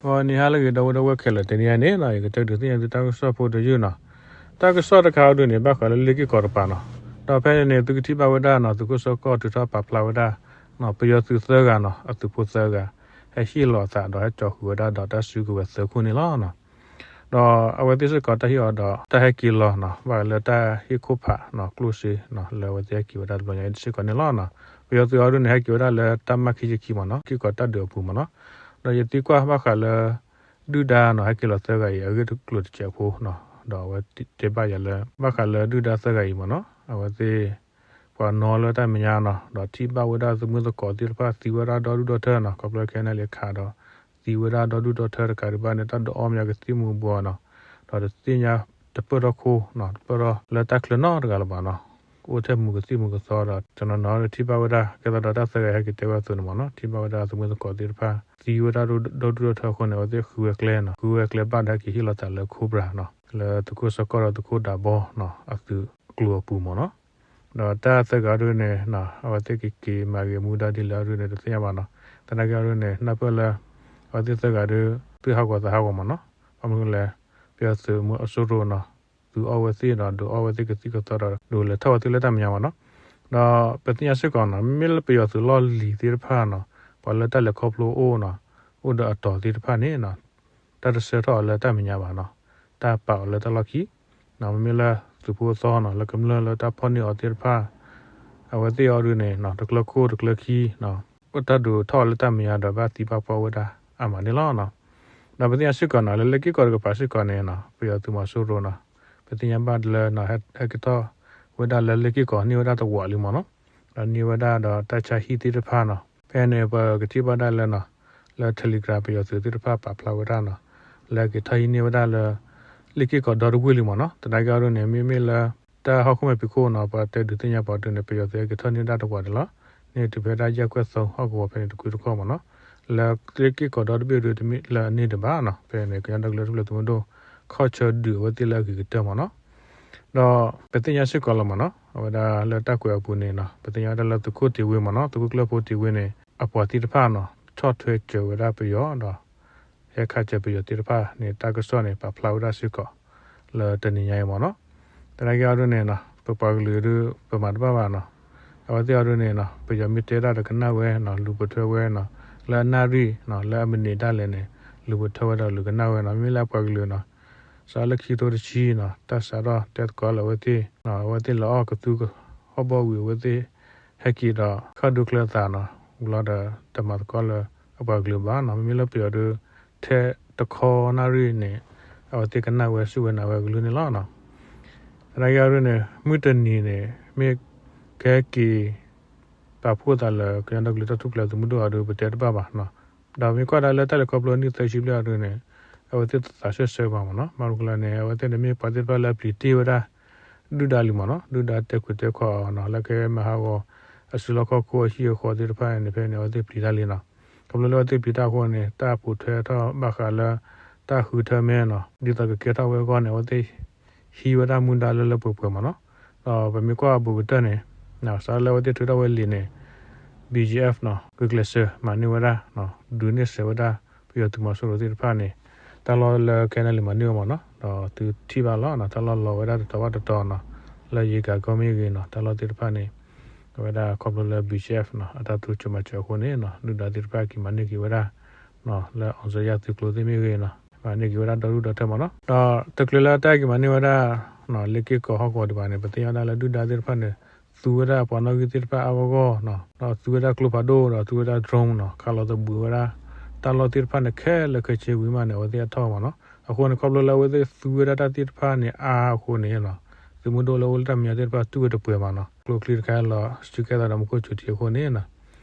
ဂီၤနံၤဟါလၢအဂ့ၤ ဒီပုၢ်ဝဲၢ်ခဲလၢာ်, တနံၤအံၤန့ၣ်နီၤ ယကတဲဒုးသ့ၣ်ညါသုတၢ်ကစီၣ်ဖိတယုၢ်နီၤ. တၢ်ကစီၣ်တခါအံၤဒုးန့ၣ် ဘၣ်ဃးလၢလ့ၣ်က့ၢ်ကီးတပၤနီၤ. ဒီးဖဲန့ၣ်န့ၣ် သုကထံၣ်ဘၣ်ဝဲဒၣ်နီၤ သုးခိၣ်စီၤကီၢ်ထုးထီၣ်ပာ်ဖျါဝဲဒၣ်နီၤ ပယီၤသုးသၢဂၤနီၤ အသုးဖိသၢဂၤ ဟဲဟ့ၣ်လီၤအသးဒီးဟဲကၠီဃုာ်ဝဲဒၣ်ဒီးတၢ်စုကဝဲၤသၢခိၣ်န့ၣ်လီၤနီၤ. ဒီးအဝဲသ့ၣ်စ့ၢ်ကီးတၢ်ဟ့ၣ်အီၤဒီး တၢ်ဟဲက့ၤလီၤနီၤ ဘၣ်ဃးလၢတၢ်ဟ့ၣ်ခိၣ်ဖးနီၤ ကျိၣ်စ့နီၤ လၢအဝဲသ့ၣ်ဟဲက့ၤဝဲဒၣ်တဘျီညါအံၤစ့ၢ်ကီးန့ၣ်လီၤနီၤ. ပယီၤသုးအံၤဒုးန့ၣ် ဟဲက့ၤဝဲဒၣ်လၢတၢ်မၢ်ခံဆံခံမ့ၢ်နီၤ က့ၢ်ကီးတၢ်ဒုးအပူၤမ့ၢ်နီၤ. ဒီးယသံကွၢ်ဘၣ်ဃးလၢ ဒုၣ်ဒါနီၤ ဟဲက့ၤလီၤသၢဂၤအံၤ အဂ့ၢ်တကျိၤတစဲးဖိနီၤ ဒီးအဝဲတဲဘၣ်ယၤလၢ ဘၣ်ဃးလၢဒုၣ်ဒါသၢဂၤအံၤမ့ၢ်နီၤ အဝဲသ့ၣ် ပှၤနီၤလၢတၢ်မဲာ်ညါနီၤ ဒီးထံၣ်ဘၣ်ဝဲဒၣ်သမုၢ်သကိးသ့ၣ်တဖၣ် သံဝဲဒၣ်ဒီဒူၣ်ဒီထၢနီၤ ခီဖျိခဲအံၤန့ၣ်လံခးဒီး သံဝဲဒၣ်ဒီဒူၣ်ဒီထၢတကးဒံးဘၣ်န့ၣ် တၢ်ဒုးအီၣ်မ့ၢ်ကသံၣ်မူၤဘှီးနီၤ ဒီးတသ့ၣ်ညါ တပၢၢ်ထီၣ်ခိၣ်နီၤ တပၢၢ်ထီၣ်လၢတၢ်ချၢနီတဂၤလၢၤဘၣ်နီၤ အိၣ်ထဲမူၤကသံၣ်မူၤကသီဒီး တနီၤနီၤထံၣ်ဘၣ်ဝဲဒၣ် ကဲသးဒီးတၢ်သၢဂၤဟဲက့ၤတဲဝဲအသိးန့ၣ်မ့ၢ်နီၤ ထံၣ်ဘၣ်ဝဲဒၣ်ဒီဒူၣ်ဒီထၢအဃိန့ၣ် အဝဲသ့ၣ်ဃုဝဲကျဲနီၤ ဃုဝဲကျဲဘၣ်ဒီးဟဲက့ၤဟ့ၣ်လီၤသးလၢ Cobra နီၤ လၢသုးခိၣ်စီၤကီၢ်ဒီးသုးခိၣ်ဒးဘီနီၤ အသုးကျိၤအပူၤမ့ၢ်နီၤ. ဒီးတၢ်သၢဂၤဒုးန့ၣ် အဝဲသ့ၣ်ကက့ၤမၤဂ့ၤမူဒါဒ်လဲၣ်အဒုးန့ၣ် တသ့ၣ်ညါဘၣ်နီၤ. သနာ်က့အဒုးန့ၣ် နၢ်ပၢၢ်လၢ အဝဲသ့ၣ်သၢဂၤဒုး သုးဟးဂီၤသးဟးဂီၤမ့ၢ်နီၤ. ဘၣ်မနုၤလဲၣ် ပယီၤသုးမီၤစိရိၤနီၤ သုးအီၣ်ဝဲသ့ၣ်ဒီး ဒုးအီၣ်ဝဲသ့ၣ်ကသံၣ်ကသီဒီး ဒုးလဲၤထီၣ်ဝဲသ့ၣ်လၢတၢ်မဲာ်ညါမ့ၢ်နီၤ. ဒီးပသ့ၣ်ညါစ့ၢ်ကီးနီၤ မ့မ့ၢ်လၢပယီၤသုးလီၢ်လံၤသ့ၣ်တဖၣ်နီၤ ပှၤလၢတၢ်လဲၤခီဖျိအိၣ်နီၤ အိၣ်ဒီးအတီၤသ့ၣ်တဖၣ်န့ၣ်နီၤ တၢ်တဆှၢထီၣ်အီၤလၢတၢ်မဲာ်ညါဘၣ်နီၤ. တၢ်ပာ်အီၤလၢတၢ်လီၢ်ခံ မ့မ့ၢ်လၢသုးဖိသီနီၤ လၢကမျၢၢ်လၢတၢ်ဖီၣ်န့ၢ်အီၤသ့ၣ်တဖၣ် အဝဲသ့ၣ်အီၤဒုးန့ၣ် တကျၢၤခိၣ်တကျၢၤခံ အိၣ်တၢ်ဒုးထီၣ်အီၤလၢတၢ်မဲာ်ညါဒီး ဘၣ်သံဘၣ်ပှၢ်ဝဲဒၣ်အါမးန့ၣ်လီၤ. ဒီးပသ့ၣ်ညါစ့ၢ်ကီးနီၤ လၢလ့ၣ်က့ၢ်ကီးတကပၤစ့ၢ်ကီးန့ၣ်နီၤ ပယီၤသုးမီၤစိရိၤနီၤ ပသ့ၣ်ညါဘၣ်လၢ ဟဲက့ၤထီၣ်ဝဲဒၣ်လၢလ့ၣ်က့ၢ်ကီးန့ၢ်ဝဲဒၣ်တဝးလံမ့ၢ်နီၤ. ဒီးန့ၢ်ဝဲဒၣ်ဒီးတၢ်ဆါဟံၣ်သ့ၣ်တဖၣ်နီၤ ဖဲန့ၣ် ပကထံၣ်ဘၣ်ဒၣ်လၢနီၤ လၢ Telegram ပယီၤသုးသ့ၣ်တဖၣ်ပာ်ဖျါဝဲဒၣ်နီၤ လၢက့ၤထီၣ်ဟံးန့ၢ်ဝဲဒၣ်လၢ လ့ၣ်က့ၢ်ကီးဒီတဝ့ၢ်လံမ့ၢ်နီၤ. သနာ်က့အဒုးန့ၣ် မ့မ့ၢ်လၢ တၢ်ဟီၣ်ခိၣ်မဲာ်ဖံးခိၣ်နီၤ ပှၤတဲဒုးသ့ၣ်ညါပှၤဒုးန့ၣ် ပယီၤသုးဟဲက့ၤထီၣ်န့ၢ်ဒၣ်တဝးန့ၣ်လီၤ. န့ၣ်တုၤဖဲဒၣ်ယဲၢ်ကွဲၢ်သီဟီၣ်ကဝီၤဖဲန့ၣ်တကွံတခီမ့ၢ်နီၤ. လၢလ့ၣ်က့ၢ်ကီးဒီတဘ့ၣ်ဒုးတမ့ၢ်လၢအန့ၢ်ဒံးဘၣ်နီၤ ဖဲန့ၣ် ကညီဒီကလုာ်တၢ်ထူၣ်ဖျဲးသုးမုၢ်ဒိၣ် ခီၣ်ဆၢဒုးအဝဲသ့ၣ်လၢအဂ့ၤကတၢၢ်မ့ၢ်နီၤ. ဒီးပသ့ၣ်ညါစ့ၢ်ကီးလီၤမ့ၢ်နီၤ အဝဲဒၣ်လၢတၢ်ကွဲးအပူၤန့ၣ်နီၤ ပသ့ၣ်ညါဝဲဒၣ်လၢသုးခိၣ်တ့ၤဝ့မ့ၢ်နီၤ သုးခိၣ်ကျၢၢ်ဖိတ့ၤဝ့န့ၣ် အပှၤသ့ၣ်တဖၣ်နီၤ ဆီၣ်ထွဲစၢၤဝဲဒၣ်ပယီၤဒီး ဟဲခးစၢၤပယီၤသ့ၣ်တဖၣ်န့ၣ် တၢ်ကစီၣ်န့ၣ် ပာ်ဖျါဝဲဒၣ်စ့ၢ်ကီး လၢတနံၤညါအံၤမ့ၢ်နီၤ. သနာ်က့အဒုးန့ၣ်နီၤ ပပှၤကလုာ်ဒုး ပမၤတဘၣ်ဘၣ်နီၤ. အဝဲသ့ၣ်အဒုးန့ၣ်နီၤ ပယီၤမ့ၢ်တဲဒၣ်ဒီးကနၣ်ဝဲနီၤ လူၤပိာ်ထွဲဝဲနီၤ လၢအနၣ်ရံၣ်နီၤ လၢအမံးနံးဒၣ်လဲာ်န့ၣ် လူၤပိာ်ထွဲဝဲဒီးလူၤကနၣ်ဝဲနီၤ မ့မ့ၢ်လၢအပှၤကလုာ်နီၤ စးလၢခံကထိတဆံနီၤ တၢ်စးထီၣ်တဲသကိးလၢအဝဲသ့ၣ်နီၤ အဝဲသ့ၣ်လၢအီၣ်ကသူကဟီၣ်ဘီၣ်ဝံၤ အဝဲသ့ၣ်ဟဲက့ၤဒီး ခီၣ်ဒူချၢသးနီၤ ဝံၤလီၤဒီးတမၤသကိးလၢအပှၤကလုာ်ဘၣ်နီၤ မ့မ့ၢ်လၢပယီၤဒုးထဲတခီနၣ်ရံၣ်န့ၣ် အဝဲသ့ၣ်ကနၣ်ဝဲစူၢ်ဝဲနာ်ဝဲအကလုၢ်န့ၣ်လီၤနီၤ. သနာ်က့အဒုးန့ၣ် မုၢ်တနံၤန့ၣ် မ့ၢ်ကဟဲက့ၤ ပာ်ဖှိၣ်သးလၢကညီဒီကလုာ်တၢ်ထူၣ်ဖျဲးသုးမုၢ်ဒိၣ်အဒုး ပတဲတဘၣ်ဘၣ်နီၤ. ဒီးမ့ၢ်ကွၢ်ဒၣ်လၢတၢ်လဲၤခီဖျိအနံၣ်သၢဆံဘျဲၣ်အဒုးန့ၣ် အဝဲသ့ၣ်တသးဆၢဆၢဘၣ်မ့ၢ်နီၤ. မၤရူၤကလၢန့ၣ် အဝဲသ့ၣ်န့ၣ်မ့ၢ်ပှၤသ့ၣ်တဖၣ်လၢအပျံၤတ့ၢ်ဝဲဒၣ် ဒုၣ်ဒါလံမ့ၢ်နီၤ. ဒုၣ်ဒါတဲခွဲးတဲခွါအီၤနီၤ လၢကဟဲမၤဟးဂီၤ အစုလီၢ်ခီၣ်ခိၣ်အဟံၣ်အဃီသ့ၣ်တဖၣ်န့ၣ် ဖဲန့ၣ် အဝဲသ့ၣ်ပျံၤတၢ်လံနီၤ. ခီဖျိလၢအဝဲသ့ၣ်ပျံၤတၢ်အဃိန့ၣ် တၢ်ပိာ်ထွဲထီၣ်ဘၣ်ဃးလၢ တၢ်ဃုထၢမ့ၢ်နီၤ ဒ်သိးကကဲထီၣ်ဝဲအဂီၢ်န့ၣ် အဝဲသ့ၣ် ဟံးဝဲဒၣ်မူဒါလၢလၢပှဲၤပှဲၤမ့ၢ်နီၤ. ဒီးပမ့ၢ်ကွၢ်အဘူးကတၢၢ်န့ၣ် စးလၢအဝဲသ့ၣ်ထုးထီၣ်ဝဲလံာ်န့ၣ် BGF နီၤ ဂုာ်ကျဲးစၢးမၤန့ၢ်ဝဲဒၣ် ဒုးန့ၢ်စၢၤဝဲဒၣ် ပယီၤသုးမီၤစိရိၤသ့ၣ်တဖၣ်န့ၣ် တၢ်လီၢ်လၢ KNLA မၤန့ၢ်ဝဲမ့ၢ်နီၤ. ဒီးသုထံၣ်ဘၣ်လီၤ တၢ်လီၢ်လီၤဝဲဒၣ်တတီၤဘၣ်တတီၤနီၤ လၢယ့ကၤကီၢ်မ့ၢ်ဂ့ၤနီၤ တၢ်လီၢ်သ့ၣ်တဖၣ်န့ၣ် အဝဲဒၣ်ခီဖျိလၢ BGF နီၤ အတၢ်တိစၢၤမၤစၢၤအဃိန့ၣ်နီၤ ဒုၣ်ဒါသ့ၣ်တဖၣ်က့ၤမၤန့ၢ်က့ၤဝဲဒၣ် လၢ အောင်ဇေယျ သုးကျိၤသ့ၣ်မ့ၢ်ဂ့ၤနီၤ မၤန့ၢ်က့ၤဝဲဒၣ်ဒီဒူၣ်ဒီထၢမ့ၢ်နီၤ. ဒီးတချုးလၢတၢ်က့ၤမၤန့ၢ်ဝဲဒၣ် လ့ၣ်က့ၢ်ကီးဟီၣ်ကဝီၤဒံးဘၣ်န့ၣ် ပသ့ၣ်ညါဝဲဒၣ်လၢဒုၣ်ဒါသ့ၣ်တဖၣ်န့ၣ် သူဝဲဒၣ်ပှၤနီၣ်ဂံၢ်သ့ၣ်တဖၣ်အါဂီၢ်ဂီၢ်နီၤ ဒီးသူဝဲဒၣ်ကျိဖးဒိၣ်ဒီးသူဝဲဒၣ် drone နီၤ ခးလီၤသဘှံးဝဲဒၣ် တၢ်လီၢ်သ့ၣ်တဖၣ်န့ၣ် ခဲလၢာ်ခဲဆ့ဝံၤမးန့ၣ် အဝဲသ့ၣ်အထီၣ်မ့ၢ်နီၤ. အဃိန့ၣ် ခီဖျိလၢအဝဲသ့ၣ်သူဝဲဒၣ်တၢ်သ့ၣ်တဖၣ်န့ၣ်အါအဃိန့ၣ်နီၤ သုးမုၢ်ဒိၣ်လၢအိၣ်လၢတၢ်မဲာ်ညါသ့ၣ်တဖၣ်တူၢ်ဝဲတပှဲၤမးနီၤ ကျိချံတခါလီၤစုကဲသးဒီးမူခိၣ်စူၤထံအဃိန့ၣ်နီၤ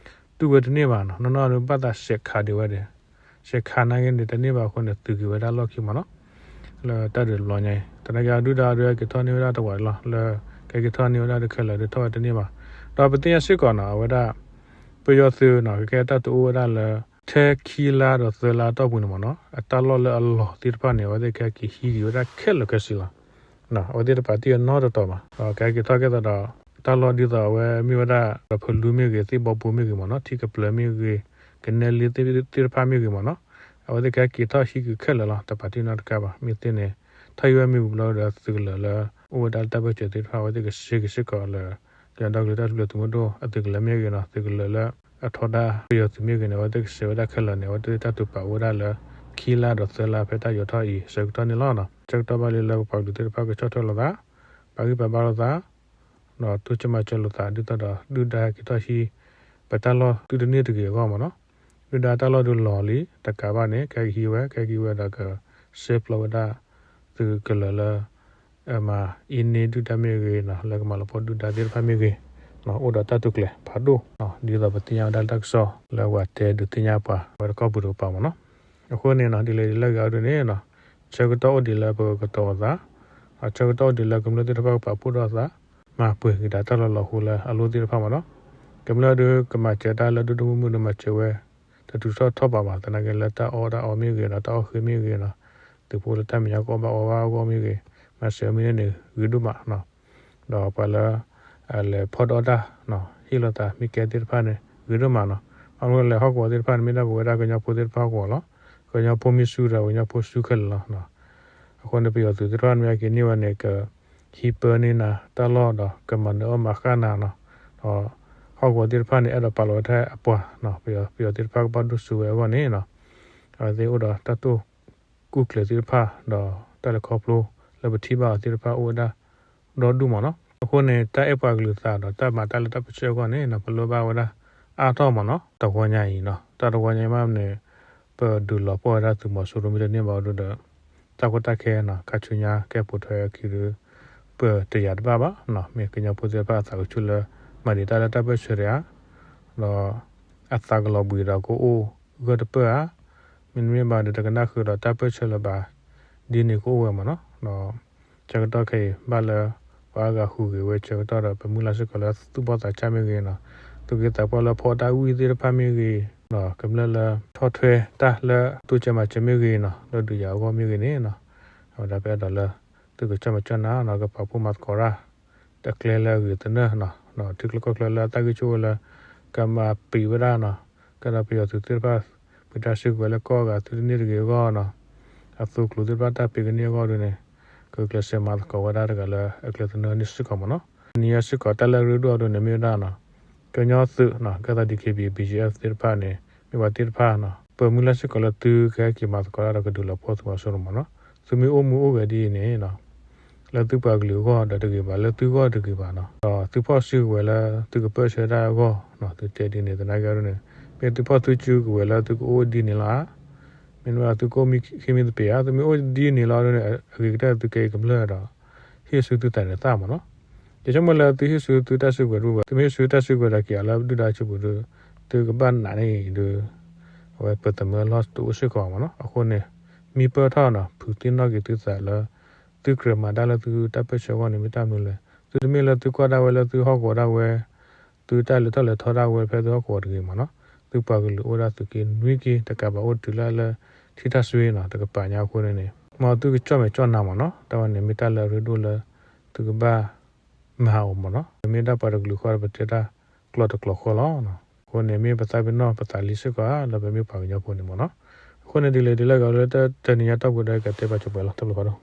တူၢ်ဝဲတန့ၢ်ဘၣ်နီၤ နီၢ်နီၢ်ဒီးဘၣ်သးစဲးခးဒံးဝဲဒၣ် စဲးခးနာ်က့န့ၣ်တန့ၢ်ဘၣ်အဃိန့ၣ် သုးက့ၤဝဲဒၣ်လီၢ်ခံမးနီၤ လၢတၢ်ဒုးတဘျီညါအံၤ သနာ်က့ဒုၣ်ဒါဒုးဟဲက့ၤထီၣ်န့ၢ်ဝဲဒၣ်တဝးလီၤ လၢကဟဲက့ၤထီၣ်န့ၢ်ဝဲဒၣ်တခဲလၢာ်ဒုးထီၣ်ဝဲတန့ၢ်ဘၣ် ဒီးပသ့ၣ်ညါစ့ၢ်ကီးနီၤ အဝဲဒၣ် ပယီၤသုးနီၤ ကကဲတၢ်တအိၣ်ဝဲဒၣ်လၢ ထဲခံလါဒီးသၢလါအတီၢ်ပူၤန့ၣ်မးနီၤ အတၢ်လီၢ်လၢအလီၤသ့ၣ်တဖၣ်န့ၣ် အဝဲသ့ၣ်ကဟဲက့ၤဟံးက့ၤဝဲဒၣ်ခဲလၢာ်ခဲဆ့လီၤ အဝဲသ့ၣ်တပာ်တ့ၢ်အနီတတီၤဘၣ် ဒီးကဟဲက့ၤထီၣ်ကဲသးဒီး တၢ်လီၢ်ဒ်သိးအဝဲမ့ၢ်ဝဲဒၣ် ဒီးဖလူမ့ၢ်ဂ့ၤ သ့ၣ်ဘီဘိမ့ၢ်ဂ့ၤမးနီၤ ထံကပျၢၤမ့ၢ်ဂ့ၤ ကနဲလ့သ့ၣ်တဖၣ်မ့ၢ်ဂ့ၤမးနီၤ အဝဲသ့ၣ်ကဟဲက့ၤထီၣ်ဟံးက့ၤခဲလၢာ်လီၤ. တပာ်တ့ၢ်နီတကးဘၣ်. မ့ၢ်သ့န့ၣ် ထီၣ်ဟံးဝဲမ့ၢ်ဝံၤဘျီဒီး သုးကလၢၤလၢ အိၣ်ဝဲဒၣ်လၢတၢ်ဘၢၣ်စၢၤသ့ၣ်တဖၣ် အဝဲသ့ၣ်ကဆှၢက့ၤစ့ၢ်ကီးလၢ ကညီဒီကလုာ်တၢ်ထူၣ်ဖျဲးသုးမုၢ်ဒိၣ်အသုးကလၢၤမ့ၢ်ဂ့ၤနီၤ, သုးကလၢၤလၢအထီဒါပယီၤသုးမ့ၢ်ဂ့ၤန့ၣ် အဝဲသ့ၣ်ကဆှၢဝဲဒၣ်ခဲလၢာ်န့ၣ် အဝဲသ့ၣ်တၢ်တိာ်ပာ်အိၣ်ဝဲဒၣ်လၢ ခံလါဒီးသၢလါဖဲတၢ်ယိးထီၣ်အံၤ ဆၢကတီၢ်န့ၣ်လီၤ. ဆၢကတီၢ်ဘၣ်လံလၢ ပပှၤကလုာ်သ့ၣ်တဖၣ်ကဆီၣ်ထွဲလိာ်သး, ပာ်ဂံၢ်ပာ်ဘါလိာ်သး ဒီးတိစၢၤမၤစၢၤလိာ်သး ဒ်သိးဒီး ဒုၣ်ဒါဟဲက့ၤထီၣ်ဟံး ပတၢ်လီၢ်သုတန့ၢ်တဂ့ၤအဂီၢ်မ့ၢ်နီၤ. ဒုၣ်ဒါတၢ်လီၢ်ဒုးလီၤလံ တကးဘၣ်န့ၣ် ကဟဲက့ၤဟံးဝဲ ကဟဲက့ၤဝဲဒီးကဆှၢပျီဝဲဒၣ် သုးကလၢၤလၢ အမၤအ့န့ဒုၣ်ဒါမ့ၢ်ဂ့ၤနီၤ, လၢကမၤလီၤပှီၢ်ဒုၣ်ဒါသ့ၣ်တဖၣ်မ့ၢ်ဂ့ၤ, အိၣ်ဒီးတၢ်တိာ်ကျဲၤဖးဒိၣ်, ဒ်သိးပသ့ၣ်ညါဝဲဒၣ်တၢ်ကစီၣ်လၢပှၤတဲဒုးသ့ၣ်ညါပှၤ ဝဲတကီၢ်ပူၤတကပၤမ့ၢ်နီၤ. အဃိန့ၣ်နီၤ ဒ်လဲၣ်ဒ်လဲၣ်ဂ့ၤအံၤဒ်န့ၣ်နီၤ, ဆၢကတီၢ်အိၣ်ဒံးလၢပကကတီၤအသး, ဆၢကတီၢ်အိၣ်ဒံးလၢကမျၢၢ်သ့ၣ်တဖၣ်ကပာ်ဖှိၣ်ထီၣ်အသး, မၤပှဲၤက့ၤဒၣ်တၢ်လီၢ်လီၤဟိလၢအလိၣ်သ့ၣ်တဖၣ်မ့ၢ်နီၤ. ကမျၢၢ်ဒုးကမၤစၢၤတၢ်လၢဒိၣ်ဒိၣ်မုၢ်မုၢ်ဒုးမၤစၢၤဝဲ တတုၤထီၣ်ထီၣ်ဘးဘၣ်, သနာ်က့လၢတၢ်အီၣ်တၢ်အီမ့ၢ်ဂ့ၤနီၤ, တၢ်အီၣ်ဃ့မ့ၢ်ဂ့ၤနီၤ, သုးဖိလၢတၢ်မဲာ်ညါကအီၣ်ဘၣ်အီဘၣ်အဂီၢ်မ့ၢ်ဂ့ၤ, မၤစၢၤမ့ၢ်န့ၣ်ဂ့ၤဒိၣ်မးနီၤ. ဒီးပှၤလၢ အလဲၤဖီၣ်တၢ်အီၣ်တၢ်နီၤ, ဟ့ၣ်လီၤသးမ့ၢ်ကဲသ့ၣ်တဖၣ်န့ၣ် ဂ့ၤဒိၣ်မးနီၤ. ဘၣ်မနုၤလဲၣ် ဟီၣ်ကဝီၤသ့ၣ်တဖၣ်န့ၣ် မ့ၢ်ဒၣ်ပဝဲဒၣ်ကညီဖိသ့ၣ်တဖၣ်ဟီၣ်ကဝီၤလီၤ. ကညီဖိမ့ၢ်ဆူဒီး ကညီဖိဆူခဲလၢာ်လီၤ. အဃိန့ၣ် ပယီၤသုးသ့ၣ်တဖၣ်မ့ၢ်အက့ၤန့ၢ်ဝဲန့ၣ် ကဟံးပၢန့ၢ်နၤတၢ်လီၢ်ဒီး ကမၤနၢၤအီၣ်မၤဃၣ်နၤနီၤ. ဒီးဟီၣ်ကဝီၤသ့ၣ်တဖၣ်န့ၣ် အဲၣ်ဒိးပာ်လီၤဝဲထဲအပှၤနီၤ, ပယီၤ ပယီၤသ့ၣ်တဖၣ်ကဘၣ်ဒိၣ်စိဝဲအဂီၢ်န့ၣ်နီၤ, အဝဲသ့ၣ်အိၣ်ဒီးတၢ်တိာ် ကူၣ်ကျဲၤသ့ၣ်တဖၣ် ဒီးတၢ်လဲၤခီဖျိလၢပထံၣ်ဘၣ်အီၤသ့ၣ်တဖၣ်အိၣ်ဝဲဒၣ်ဒီဒူၣ်မးနီၤ. အဃိန့ၣ် တၢ်အဲၣ်ပှၤကလုာ်သးဒီးတၢ်မၤတၢ်လၢတၢ်ပၢဆှၢအဂီၢ်န့ၣ်နီၤ ပလိၣ်ဘၣ်ဝဲဒၣ်အါထီၣ်မးနီၤ. တဝီညါအံၤနီၤ တၢ်တဝီညါအံၤမးန့ၣ် ပဒုးလီၤပှီၢ်ဝဲဒၣ်သုးမီၤစိရိၤမ့ၢ်တန့ၢ်ဘၣ်အီၤဒီး တၢ်ကီတၢ်ခဲနီၤ ခါဆူညါကဲပိာ်ထွဲအခံဒီး ပတယာ်တဘၣ်ဘၣ်နီၤ. မ့ၢ်ကညီဖိသ့ၣ်တဖၣ်အသးကဆူၣ်လၢ မၤဒံးတၢ်လၢတၢ်ပၢဆှၢတဂၤ ဒီးအသးကလီၤဘှံးဒီးကအိၣ်ဂၢၢ်တပၢၢ်ဧါ, မ့တမ့ၢ်ဘၣ်ဒီး တကနၣ်ဃုာ်ဒီးတၢ်ပၢဆှၢလၢၤဘၣ် ဒ်န့ၣ်ကအိၣ်ဝဲမးနီၤ. ဒီးဆၢကတီၢ်ခဲအံၤ ဘၣ်လၢပှၤအါဂၤဟူးဂဲၤဝဲဆၢကတီၢ်ဒီး ပမုၢ်လၢ်စ့ၢ်ကီးလၢသူၣ်ဘီၣ်သးစၢ်မ့ၢ်ဂ့ၤနီၤ, သူၣ်က့သးပှၢ်လၢဖီတၢ်ဝံၣ်သ့ၣ်တဖၣ်မ့ၢ်ဂ့ၤ, ဒီးကမျၢၢ်လၢထီၣ်ထွဲတၢ်လၢတိစၢၤမၤစၢၤမ့ၢ်ဂ့ၤနီၤ, လၢဒုးယၤအဂီၢ်မ့ၢ်ဂ့ၤန့ၣ်နီၤ, အဝဲဒၣ်ပအဲၣ်ဒိးလၢ သုကကၠီၣ်မဲာ်ကၠီၣ်နါနီၤ, ကပာ်ဖှိၣ်မၤသကိးတၢ် တၢ်ကျဲလၢအဂ့ၤသနၢၣ်နီၤ, ဒီးထံချၢကီၢ်ချၢလၢအတၢ်ဂံၢ်ဆူၣ်အိၣ်လၢ ကမၤပံာ်ဝဲဒၣ်နီၤ, ကဲဒီးပယီၤသုးသ့ၣ်တဖၣ် ပှ့ၤတၢ်စုကဝဲၤလၢကီၢ်အဂၤသုတန့ၢ်တဂ့ၤအဂီၢ်နီၤ, အသိကျိၤသ့ၣ်တဖၣ်တၢ်ပ့ၤကန့ၢ်အဂီၢ်ဒ်န့ၣ်, ကကျဲးစၢးမၤသကိးဝဲဒၣ်တဂၤလၢအကျဲသနၢၣ်န့ၣ်စ့ၢ်ကီးမးနီၤ. နံၤညါစ့ၢ်ကီးတၢ်လၢအရ့ဒိၣ်အီၤဒ်န့ၣ်မ့ၢ်ဝဲဒၣ်နီၤ, ကညီသုးနီၤ, ကဲသး DKBA BGF သ့ၣ်တဖၣ်န့ၣ် မ့ၢ်ပှၤသ့ၣ်တဖၣ်နီၤ, ပမုၢ်လၢ်စ့ၢ်ကီးလၢသုကဟဲက့ၤမၤသကိးတၢ်ဒီးကဒုးလီၤပှီၢ်သုးမီၤစိရိၤမးနီၤ, သုမ့ၢ်အိၣ်မူအိၣ်ဂဲၤဒ်အံၤန့ၣ်နီၤ လၢသုပှၤကလုာ်အဂီၢ်ဒီးတဂ့ၤဘၣ်, လၢသုဂီၢ်တဂ့ၤဘၣ်နီၤ, ဒီးသုဖီၣ်စုကဝဲၤလၢသုကပၢၢ်ဆၢတၢ်အဂီၢ်နီၤ, သုတဲဒ်န့ၣ်သနာ်က့ဒ်န့ၣ်, မ့ၢ်သုဖီၣ်သုစုကဝဲၤလၢသုကအိၣ်ဒ်န့ၣ်လီၤဧါ, မ့တမ့ၢ်သုကအိၣ်မံခံမံသပ့ၤဧါ, သုမ့ၢ်အိၣ်ဒ်န့ၣ်လီၤဒ်န့ၣ် အဂ့ၤကတၢၢ်သုကဲကမျၢၢ်ဒီး ဟ့ၣ်ဆူသုသးန့ၣ်သၣ်မးနီၤ. ယဆိကမိၣ်လၢသုဟ့ၣ်ဆူသုတၢ်စုကဝဲၤတအိၣ်ဘၣ်, သုမ့ၢ်ဟ့ၣ်ဆူတၢ်စုကဝဲၤဒီးက့ၤအီၤလၢဒုၣ်ဒါအစုပူၤဒီး သုကဘၣ်နာ်န့ၢ်အံၤဒီး အဝဲပသမၢလီၢ်တအိၣ်စ့ၢ်ကီးမးနီၤ. အဃိန့ၣ် မံပၢၢ်ထီၣ်နီၤ, ဖုးသ့ၣ်နီၣ်က့ၤသုသးလၢ သုကြၢးမၤတၢ်လၢသုတၢ်ပၢဆှၢအဂီၢ်န့ၣ် မ့ၢ်တၢ်မနုၤလဲၣ်. သုတမ့ၢ်လၢသုကွၢ်ဒၣ်ဝဲလၢသုဟီၣ်ကဝီၤဒၣ်ဝဲ သုတၢ်လဲၤထီၣ်လဲၤထီဒၣ်ဝဲဖဲသုဟီၣ်ကဝီၤတဂ့ၤမးနီၤ, သုပှၤကလုာ်အိၣ်ဝဲဒၣ်သုးက့နွံက့ တကးဘၣ်အိၣ်တုၤလၢလၢထံထၣ်စွ့နီၤ, တကပၤညါအဃိန့ၣ်န့ၣ် မ်သုကကၠီၣ်မဲာ်ကၠီၣ်နါမးနီၤ. တၢ်ဝဲန့ၣ်မ့ၢ်တၢ်လၢအရ့ဒိၣ်လၢ သုကဘၣ်မၤအီၤမးနီၤ. မ့ၢ်ဒၣ်ပှၤတကလုာ်ဃီဒီးပတဲတၢ်ကျီတကျိၤဃီလီၤ. အဃိန့ၣ်မ့ၢ်ပသးပ့ၤနီၣ်ပသးလံစ့ၢ်ကီးဧါ လၢပမ့ၢ်ပှၤကညီဖိန့ၣ်မးနီၤ. အဃိန့ၣ်ဒ်လဲၣ်ဒ်လဲၣ်ဂ့ၤ လၢတနံၤညါတီၢ်ပူၤဒီးကတဲပာ်စၢၤပှဲၤလီၤ. တၢ်ဘျုးဖးဒိၣ်.